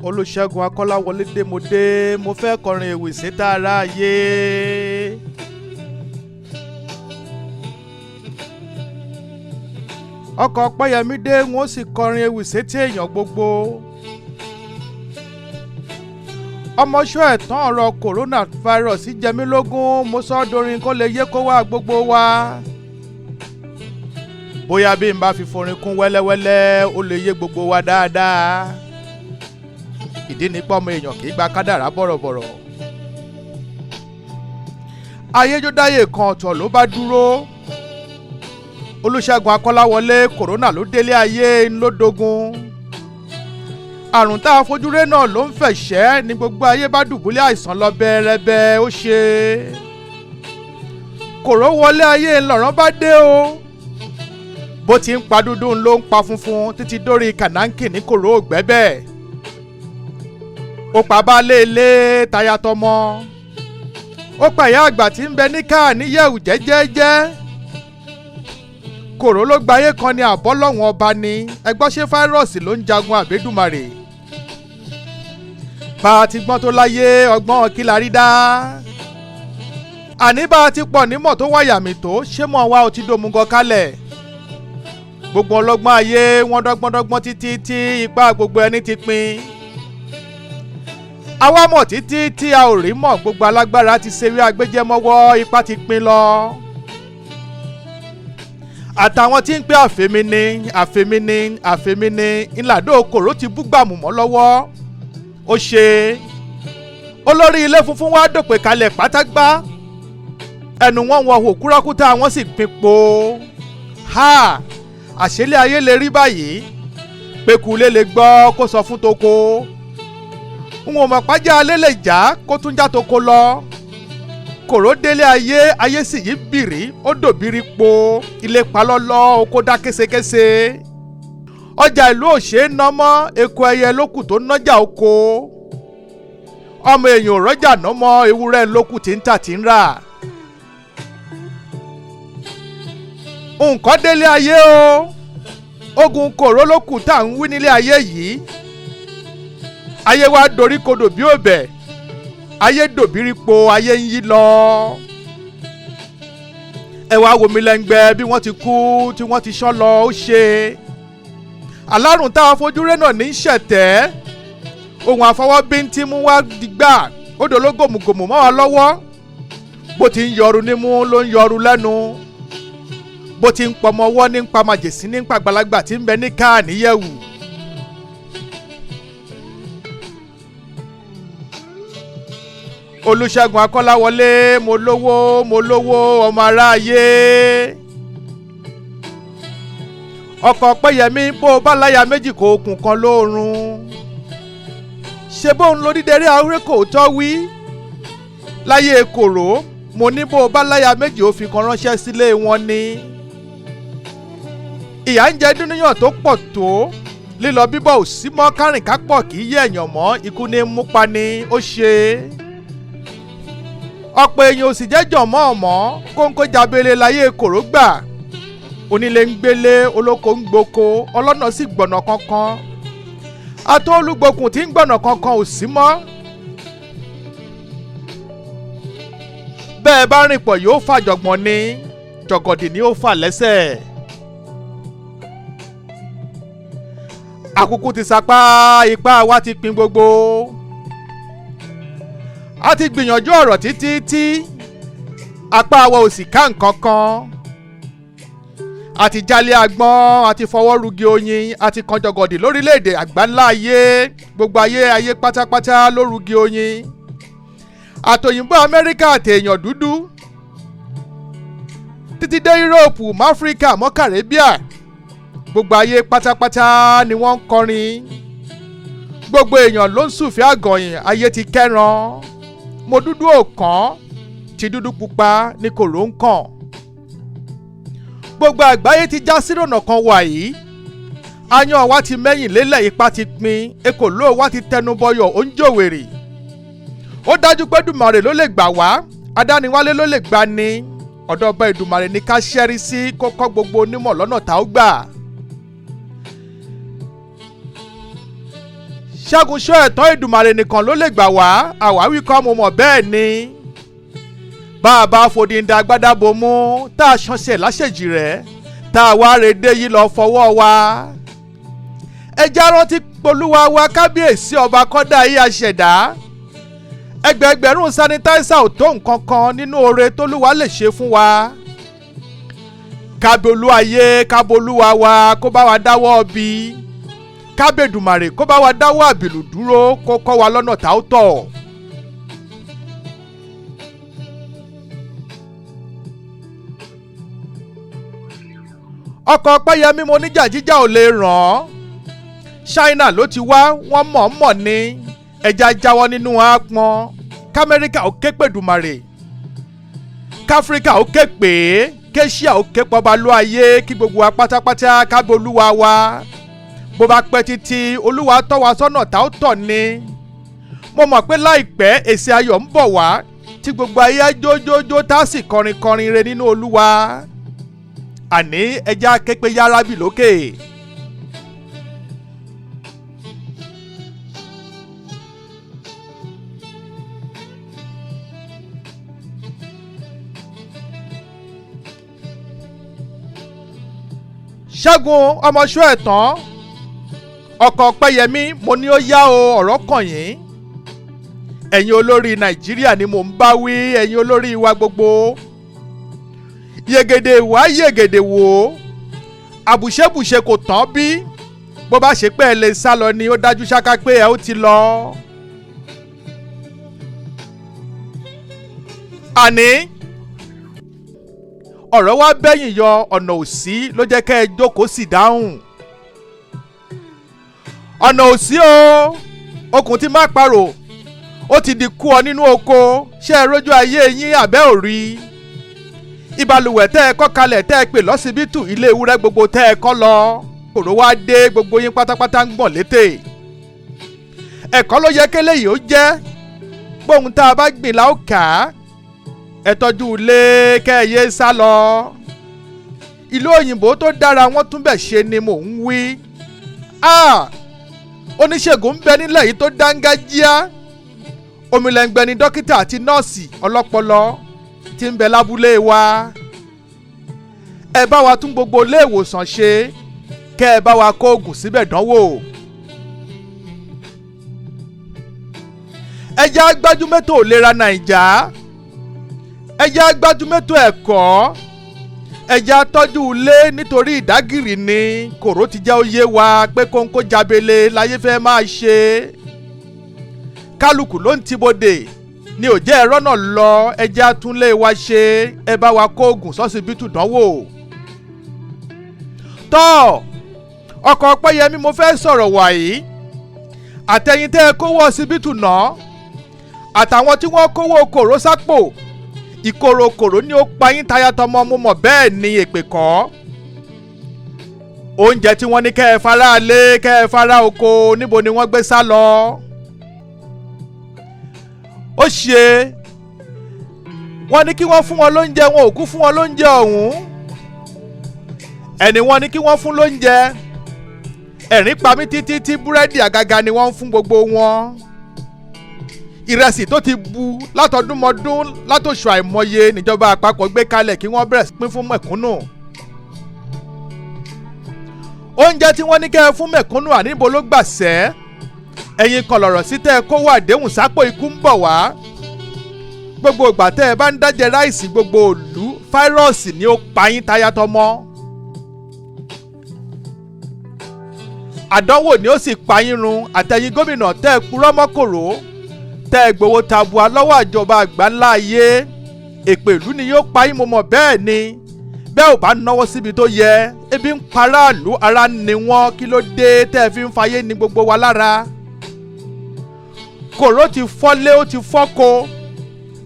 Olùṣègùn Akọ́láwọlé dé, mo dé, mo fẹ́ kọrin ewì síta aráyé. Ọkọ̀ Ọpẹ́yẹmí dé, wọ́n sì kọrin ewì sétí èèyàn gbogbo. Ọmọọṣọ́ ẹ̀tàn ọ̀rọ̀ coronavirus jẹ mí lógún, mo sọ ọ́ dorin kó lè yé kó wá gbogbo wa. Bóyá bí n bá fi forin kún wẹ́lẹ́wẹ́lẹ́, ó lè yé gbogbo wa dáadáa. Ìdí ni pé ọmọ èèyàn kì í gba kádàrá bọ̀rọ̀bọ̀rọ̀. Ayéjódáyè kan ọ̀tọ̀ ló bá dúró. Olùṣègùn Akọ́láwọlé, kòrónà ló délé ayé ńlódógún. Àrùn tá a fojúré náà ló ń fẹ̀ṣẹ́ ní gbogbo ayé bá dùbúlẹ̀ àìsàn lọ bẹ́ẹ̀rẹ́bẹ́ ó ṣe. Kòró wọlé ayé ńlọrọ̀ bá dé o. Bó ti ń pa dúdú ló ń pa funfun títí dórí kànáńkì ní kòró ògbẹ́bẹ̀. Ó pa baálé ilé tayatọmọ. Ó pa ìyá àgbà tí ń bẹ ní káà níyẹ̀wù jẹ́jẹ́jẹ́. Kòró ló gbayé kan ní àbọ́lọ́hún ọba ni ẹgbọ́n, ṣé fáírọ́ọ̀sì ló ń jagun àbẹ́dùmarè? Bá a ti gbọ́n tó láyé, ọgbọ́n kí la rí dá? Àní bá a ti pọ̀ nímọ̀ tó wáyà mí tó, ṣé mọ̀ wá o ti dòmùgọ̀ kalẹ̀? Gbogbo ọlọ́gbọ́n ayé wọ́n dọ́gbọ́ndọ́gbọ́n títí tí ipá gbogbo ẹni ti pin. Àwa mọ̀ títí tí a ò rí mọ̀, gbogbo alágbára ti ṣeré agbéjẹmọ́wọ́, ipá ti pin lọ. Àtàwọn tí ń pé àfẹ́mi ni, àfẹ́mi ni, àfẹ́mi ni, ńlàdó kòró ti búgbàmù mọ́ lọ́wọ́. Ó ṣe olórí ilé funfun wá dòpè kalẹ̀ pátágbá, ẹnu wọn wọ òkúrọ́kútà, wọ́n sì pin po. Ha, àṣẹlẹ̀ ayé lè rí báyìí, pẹ̀kúlé lè gbọ́ kó sọ fún toko, n ò mọ̀ pàjá alẹ́ lè já kó tún já toko lọ. Kòró délé ayé, ayé sì yí bìrì, ó dòbírí po, ilé palọ́lọ́, oko dá késekése, ọjà ìlú òṣè nọmọ, eku ẹyẹ lókù tó nájà oko, ọmọ èèyàn ò rọ́jà nọmọ, ewúrẹ́ lókù tí ń tà tí ń rà. Nǹkan délé ayé o, ogun kòró lókù tá à ń wí nílé ayé yìí. Ayé wa dorí kodò bí òbẹ̀, ayé dòbírí po, ayé ń yí lọ. Ẹ wá wo mi lẹ́ngbẹ́ bí wọ́n ti kú tí wọ́n ti ṣán lọ. Ó ṣe alárùn tá a fojú rẹ́ náà ní í ṣẹ̀tẹ́, ohun àfọwọ́bíntín mú wá dìgbà ó dolo gòmùgòmù mọ́ wa lọ́wọ́. Bó ti ń yọrù nímú ló ń yọrù lẹ́nu, bó ti ń pọmọ ọwọ́ ní ń pa màjèsí ní ń pàgbàlagbà tí ń bẹ ní káà níyẹ̀wù. Olùṣègùn Akọ́láwọlé, mo lówó, mo lówó, ọmọ aráyé. Ọkọ̀ Ọpẹ́yẹmí, bó o bá láya méjì kó okùn kan lóorun. Ṣé bóun lo dídẹrí arúgbó kò tọ́ wí? Láyé kòró, mo ní bó o bá láya méjì ó fi kan ránṣẹ́ sílé wọn ni. Ìyà ń jẹ dúníyàn tó pọ̀ tó, lílọ bíbọ̀ ò sí mọ́, kárìnkápọ̀ kì í yé èèyàn mọ́, ikú ní mú pa ni ó ṣe. Ọ̀pọ̀ èèyàn ò sì jẹ́jọ̀ mọ́ ọ̀mọ́, kóńkó jábélé láyé kòró gbà. Onílé ń gbélé, olóko ń gboko, ọlọ́nà sì gbọ̀nà kankan. Atọ́lùgbòkùn tí ń gbọ̀nà kankan ò sí mọ́. Bẹ́ẹ̀ bá rìn pọ̀ yóò fàjọ̀gbọ̀n ni, jọ̀gọ̀dì ni ó fà lẹ́sẹ̀. Àkókò ti sapá, ipá wa ti pin gbogbo. A ti gbìyànjú ọ̀rọ̀ títí tí apá wa ò sì ká nǹkan kan. A ti jalè agbọ́n, a ti fọwọ́ rugi oyin, a ti kan jọgọdì lórílẹ̀‐èdè àgbáńlá ayé, gbogbo ayé ayé pátápátá ló rugi oyin. Àtòyìnbó Amẹ́ríkà àtèèyàn dúdú títí dé Yúróòpù mọ́ Áfíríkà mọ́ Kàrẹ́bíà, gbogbo ayé pátápátá ni wọ́n ń kọrin. Gbogbo èèyàn ló ń sùfẹ́ àgọ̀yìn, ayé ti kẹ́ran. Mo dúdú òkàn ti dúdú pupa ní kòró ń kàn. Gbogbo àgbáyé ti já sírònà kan wàyí. Ayan wa ti mẹ́yìn lélẹ̀, ipa ti pin, ekòló wa ti tẹnubọyọ̀, ó ń jòwèrè. Ó dájú pé Dùmarè ló lè gbà wá, Adániwálé ló lè gbà ní. Ọ̀dọ̀ ọba Èdùmàrè ní ká ṣẹ́rí sí, kó kọ́ gbogbo onímọ̀ lọ́nà tá ó gbà. Ṣẹ́gun Ṣóẹ̀tàn Èdùmàrè nìkan ló lè gbà wá, àwáwí kọ́ mo mọ̀ bẹ́ẹ̀ ni. Bá a bá fòdìǹda agbádá bomú tá a ṣanṣẹ́ láṣẹ̀jì rẹ̀ tá a wá redé yìí lọ fọwọ́ wa. Ẹja rántí polúwa wa kábíyèsí ọba kọ́dá yìí aṣẹ̀dá. Ẹgbẹẹgbẹ̀rún sanitaisa ò tó nǹkan kan nínú oore tólúwa lè ṣe fún wa. Kábíolú ayé kábólúwa wa kó bá wa dáwọ́ bí, kábẹ́dùmàrè kó bá wa dáwọ́ àbìlù dúró kó kọ́ wa lọ́nà tá ó tọ̀. Ọkọ̀ Ọpẹ́yẹmí mo níjà jíjà ò lè ràn án. Ṣáínà ló ti wá, wọ́n mọ̀ọ́mọ̀ ni ẹja jáwọ́ nínú àápọn. Kámẹ́ríkà ó ké pèdùmàrè, káfíríkà ó ké pè é, kéṣíà ó ké pọba ló ayé, kí gbogbo wa pátápátá kábólúwa wa. Bó bá pẹ́ títí olúwa tọ́ wa sọ́nà tá ó tọ̀ ni. Mo mọ̀ pé láìpẹ́ èsì ayọ̀ ń bọ̀ wá tí gbogbo ayé jójójó tá a sì kọrin kọrin re nínú olúwa. Àní ẹja képe yárábì lókè. Ṣẹ́gun ọmọ Ṣóẹ̀tàn ọkọ̀ Ọpẹ́yẹmí mo ní ó yá o, ọ̀rọ̀ kàn yín. Ẹ̀yin olórí Nàìjíríà ni mò ń bá wí, ẹ̀yin olórí wa gbogbo. Yegede wá yegede wò ó, àbùṣebùṣe kò tán bí. Bó bá ṣe pé ẹ lè sá lọ ni ó dájú ṣáká pé ẹ ó ti lọ. Àní ọ̀rọ̀ wa bẹ́yìn yọ, ọ̀nà òsí ló jẹ́ kẹ́ ẹ jókòó sí dáhùn. Ọ̀nà òsí o, okùn tí má parò ó ti di kú ọ nínú oko. Ṣé ẹ rójú ayé yín àbẹ́ ò rí? Ìbalùwẹ̀ tẹ́ ẹ kọ́ kalẹ̀ tẹ́ ẹ pè lọ́sibítù, ilé ewúrẹ́ gbogbo tẹ́ ẹ kọ́ lọ. Kòró wá dé, gbogbo yín pátápátá ń gbọ̀n létè. Ẹ̀kọ́ ló yẹ kélé yìí ó jẹ́, gbóhun tá a bá gbìn la ó kà á. Ẹ tọ́jú ilé kẹ́ ẹ yé sá lọ. Ìlú òyìnbó tó dára wọ́n tún bẹ̀ ṣe ni mò ń wí. Oníṣègùn ń bẹ nílẹ̀ yìí tó dángájíá. Omilẹ̀ngbẹ̀ ni dókítà àti nọ́ọ̀sì ọlọ́pọlọ tí ń bẹ lábúlé wa. Ẹ bá wa tún gbogbo ilé ìwòsàn ṣe, kẹ́ ẹ bá wa kó oògùn síbẹ̀ dánwò. Ẹ jẹ́ á gbájúmẹ́tò ìlera Nàìjà, ẹ jẹ́ á gbájúmẹ́tò ẹ̀kọ́, ẹ jẹ́ á tọ́jú ilé nítorí ìdágìrì ni kòró ti jẹ́ ó yé wa pé kóńkó jábele láyé fẹ́ máa ṣe. Kálukú ló ń tibodè ni ò jẹ́ ẹ̀rọ náà lọ. Ẹ jẹ́ á tún lé wa ṣe, ẹ bá wa kó oògùn sọ́sibítù dánwò. Tọ́ ọkọ̀ Ọpẹ́yẹmí mo fẹ́ sọ̀rọ̀ wàyí, àtẹ̀yìn tẹ́ ẹ kówó ọsibítù náà àtàwọn tí wọ́n kówó kòró sápò, ìkorò kòró ni ó pa yín tayatọmọ, mo mọ̀ bẹ́ẹ̀ ni èpè kọ́. Oúnjẹ tí wọ́n ní kẹ́ ẹ fara lé kẹ́ ẹ fara oko, níbo ni wọ́n gbé sá lọ? Ó ṣe wọ́n ní kí wọ́n fún wọn lóúnjẹ, wọn ò kú fún wọn lóúnjẹ ọ̀hún. Ẹni wọ́n ní kí wọ́n fún lóúnjẹ, ẹ̀rín pa mí títí tí búrẹ́dì àgàgà ni wọ́n ń fún gbogbo wọn. Ìrẹsì tó ti bu látọdúnmọdún látòṣù àìmọye níjọba àpapọ̀ gbé kalẹ̀ kí wọ́n bẹ̀rẹ̀ pín fún mẹ̀kúnnù. Oúnjẹ tí wọ́n ní kẹ́ ẹ fún mẹ̀kúnnù àníbo ló gbà sẹ́. Ẹ̀yin kan lọ̀rọ̀ sí tẹ́ ẹ kó wà déhùn sápò, ikú ń bọ̀ wá. Gbogbo ìgbà tẹ́ ẹ bá ń dájẹ́ ráìsì gbogbo òlú, fáírọ́ọ̀sì ni ó pa yín tayátọmọ́. Àdánwò ni ó sì pa yín run. Àtẹ̀yìn gómìnà tẹ́ ẹ purọ́ mọ́ kòró, tẹ́ ẹ gbowó tabua lọ́wọ́ àjọba àgbà ńlá ayé, èpè ìlú ni yóò pa yín, mo mọ̀ bẹ́ẹ̀ ni. Bẹ́ẹ̀ ò bá náwó síbi tó yẹ, ebi ń paráàlú, ara ni wọ́n. Kí ló dé tẹ́ ẹ fi ń fayé ní gbogbo wa lára? Kòró ti fọ́lé, ó ti fọ́ko,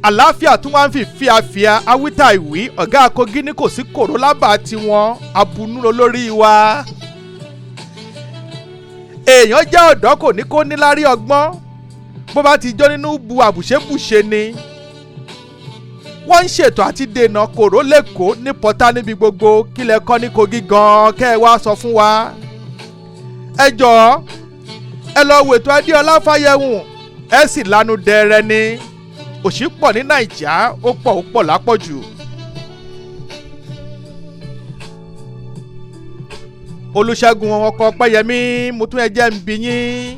àlàáfíà tún wá ń fi fíafíà awítà ìwí. Ọ̀gá Kogi ní kò sí kòró lábàá tiwọn, abunú lórí wa. Èèyàn jẹ́ ọ̀dọ́ kò ní kó níláárí ọgbọ́n, bó bá ti jó nínú bu àbùṣebùṣe ni. Wọ́n ń ṣètò àti dènà kòró lẹ́kọ̀ọ́ ní pọ́tà níbi gbogbo. Kílẹ̀ kọ́ ní Kogi gan-an kẹ́ ẹ wá sọ fún wa. Ẹ jọ̀ọ́ Ẹ lọ wètò Adéọlá Fáyẹhùn, ẹ sì lanu dẹrẹ ni. Òṣì pọ̀ ní Nàìjà, ó pọ̀, ó pọ̀ lápọ̀jù. Olùṣègùn ọkọ̀ Ọpẹ́yẹmí, mo tún ẹ jẹ́ ń bi yín.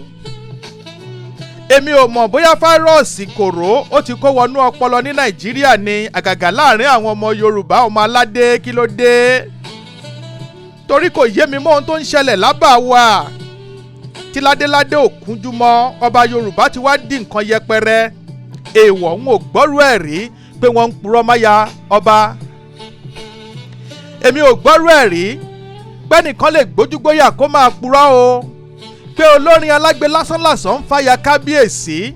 Èmi ò mọ̀ bóyá fáírọ́ọ̀sì kòró ó ti kó wọnú ọpọlọ ní Nàìjíríà ni, àgàgà láàrin àwọn ọmọ Yorùbá ọmọ aládé. Kí ló dé? Torí kò yé mi mọ́ ohun tó ń ṣẹlẹ̀ lábà wa tí ládéládé ò kúnjú mọ́. Ọba Yorùbá ti wá di nǹkan yẹpẹrẹ. Èèwọ̀, ń ò gbọ́rú ẹ̀ rí pé wọ́n ń purọ́ máya ọba. Èmi ò gbọ́rú ẹ̀ rí pẹ́nìkan lè gbójúgbóyà kó máa purọ́ o, pé olórin alágbe lásánlàsán ń fàyà kábíyèsí.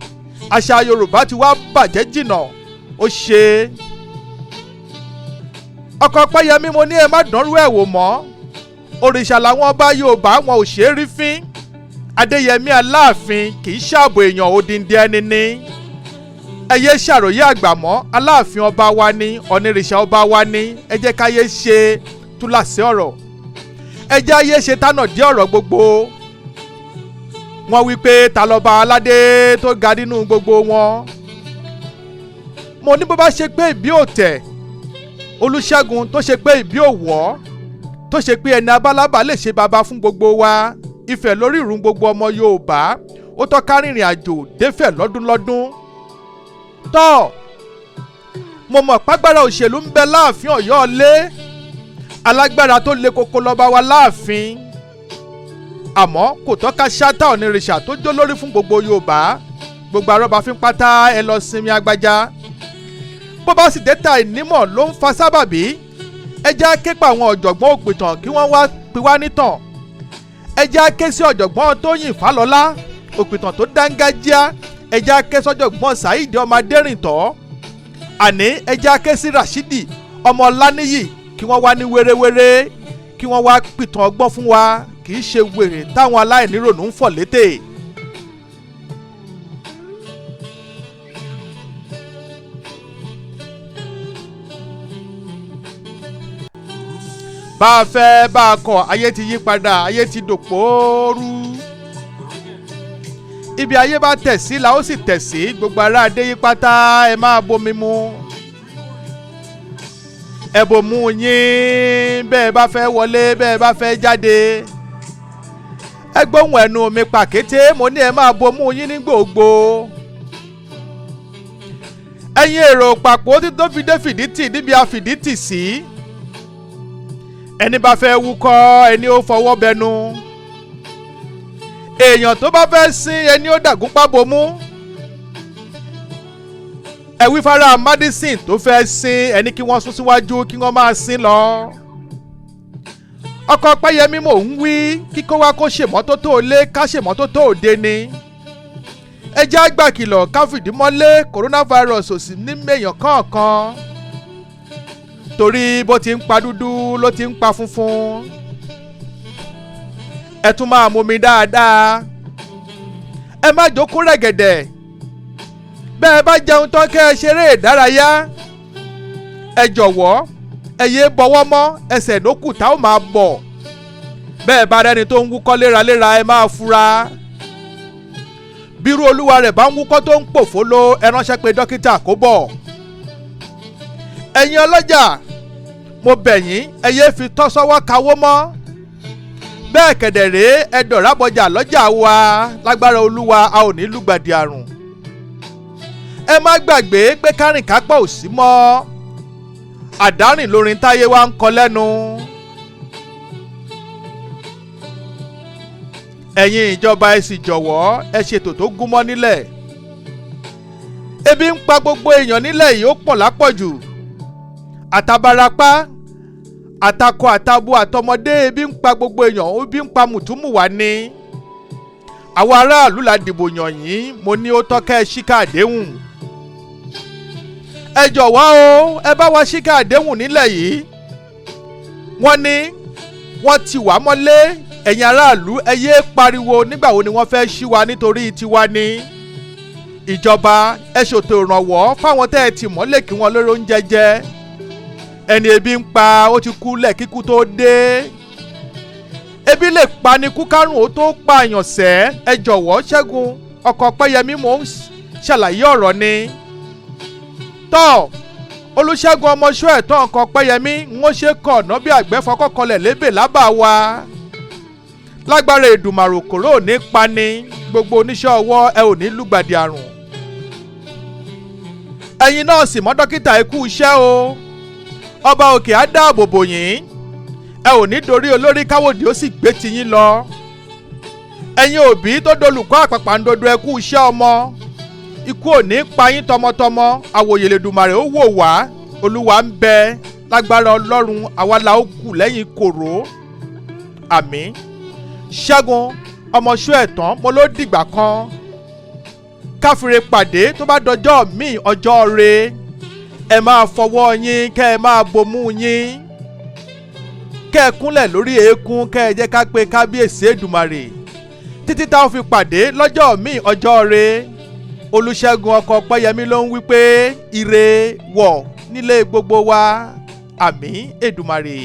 Àṣà Yorùbá ti wá bàjẹ́ jìnnà. Ó ṣe ọkọ̀ Ọpẹ́yẹmí, mo ní ẹ má dánrú ẹ̀ wò mọ́. Òrìṣà làwọn ọba Yorùbá, wọn ò ṣeé rí fín. Adéyẹmí Aláàfin kì í ṣààbò èèyàn, odindi ẹni ní. Ẹ yé ṣàròyé àgbà mọ́. Aláàfin ọba wa ní, onírìṣà ọba wa ní. Ẹ jẹ́ ká yé ṣe túláṣẹ ọ̀rọ̀, ẹ jẹ́ ayé ṣe tánà dé ọ̀rọ̀ gbogbo. Wọ́n wí pé ta lọ́ba aládé tó ga nínú gbogbo wọn? Mo ní bó bá ṣe pé ìbí òtẹ̀ Olùṣègùn, tó ṣe pé ìbí òwọ́, tó ṣe pé ẹni abálábà lè ṣe baba fún gbogbo wa. Ifẹ̀ lórí ìrun gbogbo ọmọ Yorùbá, ó tọ́ ká rìnrìn àjò défẹ̀ lọ́dúnlọ́dún. Tọ́ mo mọ̀ pàgbára òṣèlú ń bẹ láàfin Ọ̀yọ́ lé, alágbára tó le koko lọ́ba wa láàfin, àmọ́ kò tọ́ka ṣáta onírìṣà tó jó lórí fún gbogbo Yorùbá. Gbogbo arọ́bàfin pátá, ẹ lọ sinmi agbájá. Bó bá sì dẹ́ta ìnímọ̀ ló ń fa sábàbí, ẹ jẹ́ á ké pa àwọn ọ̀jọ̀gbọ́n òpìtàn kí wọ́n wá pin wá nítàn. Ẹ jẹ́ á ké sí ọ̀jọ̀gbọ́n Tóyìn Fálọlá, òpìtàn tó dángájíá. Ẹ jẹ́ á ké sọ́jọ̀gbọ́n Saheed ọmọ Adẹ́rìntọ́. Àní ẹ jẹ́ á ké sí Rashidi ọmọ Ọláníyì kí wọ́n wá ní wéréwéré, kí wọ́n wá pìtàn ọgbọ́n fún wa, kì í ṣe wèrè táwọn aláìníròònú ń fọ̀ létè. Bá a fẹ́ bá a kọ̀, ayé ti yí padà, ayé ti dòpòórú. Ibi ayé bá tẹ̀ sí la ó sì tẹ̀ sí. Gbogbo ará adé yí pátá, ẹ máa bomi mu, ẹ bò mú yín bẹ́ẹ̀ bá fẹ́ wọlé, bẹ́ẹ̀ bá fẹ́ jáde. Ẹ gbóhùn ẹnu mi pàkété, mo ní ẹ máa bomú yín ní gbogbo. Ẹ̀yin èrò pàpọ̀ tó fi dé fìdítì níbi àfìdítì sí. Ẹni bá fẹ́ wúkọ́, ẹni ó fọwọ́ bẹnu. Èèyàn tó bá fẹ́ sín, ẹni ó dàgún pábomú. Ẹ wí fara Madison tó fẹ́ sín, ẹni kí wọ́n sún síwájú kí wọ́n máa sín lọ. Ọkọ̀ Ọpẹ́yẹmí, mò ń wí kíkó wa kó ṣèmọ́tótó ilé, ká ṣèmọ́tótó òde ni. Ẹ jẹ́ àgbà kìlọ̀ ká fìdí mọ́lé. Coronavirus ò sì ní mèèyàn kọ̀ọ̀kan, torí bó ti ń pa dúdú ló ti ń pa funfun. Ẹ tún máa mumi dáadáa, ẹ má jókòó rẹ̀gẹ̀dẹ̀. Bẹ́ẹ̀ bá jẹun tán, kẹ́ ẹ ṣeré ìdárayá. Ẹ jọ̀wọ́, ẹ yé bọwọ́ mọ́, ẹsẹ̀ lókù tá ó máa bọ̀. Bẹ́ẹ̀ bá rẹ́ni tó ń wúkọ́ léraléra, ẹ máa fura. Bírú olúwa rẹ̀ bá ń wúkọ́ tó ń pòfóló, ẹ ránṣẹ́ pé dókítà kó bọ̀. Ẹ̀yin ọlọ́jà, mo bẹ̀ yín, ẹ yé fi tọ́ sọ́wọ́ kawó mọ́. Bẹ́ẹ̀ kẹ̀dẹ̀ rèé, ẹ dọ̀rábọjà lọ́jà wa. Lágbára Olúwa, a ò ní lùgbàdì àrùn. Ẹ má gbàgbé pé kárìnkápọ̀ ò sí mọ́, àdárìn lórin táyé wa ń kọ lẹ́nu. Ẹ̀yin ìjọba, ẹ sì jọ̀wọ́, ẹ ṣètò tó gúnmọ́ nílẹ̀. Ebi ń pa gbogbo èèyàn nílẹ̀ yìí, ó pọ̀ lápọ̀jù. Àtàbàràpá, àtakọ, àtabo, àtọmọdé, ebi ń pa gbogbo èèyàn, ebi ń pa mùtúmùwà ni. Àwọn aráàlú la dìbò yàn yín, mo ní ó tọ́ kẹ́ ẹ ṣíkà àdéhùn. Ẹ jọ̀wọ́ o, ẹ bá wa ṣíkà àdéhùn nílẹ̀ yìí. Wọ́n ní wọ́n ti wà mọ́lé. Ẹ̀yin aráàlú, ẹ yé pariwo. Nígbà wo ni wọ́n fẹ́ ṣí wa? Nítorí tiwa ni. Ìjọba, ẹ ṣètò ìrànwọ́ fáwọn tẹ́ ẹ tì mọ́lẹ̀ kí wọ́n lórí oúnjẹ jẹ. Ẹni ebi ń pa, ó ti kú lẹ̀ kíkú tó dé. Ebi lè pani kú kárùn ó tó pààyàn sẹ́. Ẹ jọ̀wọ́ Ṣẹ́gun ọkọ Ọpẹ́yẹmí, mò ń ṣàlàyé ọ̀rọ̀ ni. Tọ́ Olúṣẹ́gun ọmọṣọ́ ẹ̀tọ́ ọkọ Ọpẹ́yẹmí ń ó ṣe kọ̀ ọ̀nà bí àgbẹ̀ fọkọ́kọlẹ̀ lébè lábà wa. Lágbára Èdùmàrò kòró ò ní pani, gbogbo oníṣẹ́ ọwọ́ ẹ ò ní lùgbàdì àrùn. Ẹ̀yin nọ́ọ̀sì mọ́ dókítà, ẹ kú iṣẹ́ o. Ọba òkè á dáàbò bò yín, ẹ ò ní dorí olórí káwòdì ó sì gbé tiyín lọ. Ẹ̀yin òbí tó dolùkọ́ àpàpàǹdodo, ẹ kú iṣẹ́ ọmọ. Ikú ò ní pa yín tọmọtọmọ. Àwòyè lèdùmàrè ó wò wá, Olúwa ń bẹ. Lágbára Ọlọ́run, àwa la ó kù lẹ́yìn kòró. Àmín. Ṣẹ́gun ọmọṣú ẹ̀tàn, mo ló dìgbà kan káfíńre pàdé tó bá dọjọ́ míì ọjọ́ re. Ẹ máa fọwọ́ yín, kẹ́ ẹ máa bomú yín, kẹ́ ẹ kúnlẹ̀ lórí eékún, kẹ́ ẹ jẹ́ ká pe kábíyèsí Èdùmàrè títí tá a fi pàdé lọ́jọ́ míì ọjọ́ re. Olúṣẹ́gun ọkọ Ọpẹ́yẹmí ló ń wí pé ire wọ̀ nílé gbogbo wa. Àmín Èdùmàrè.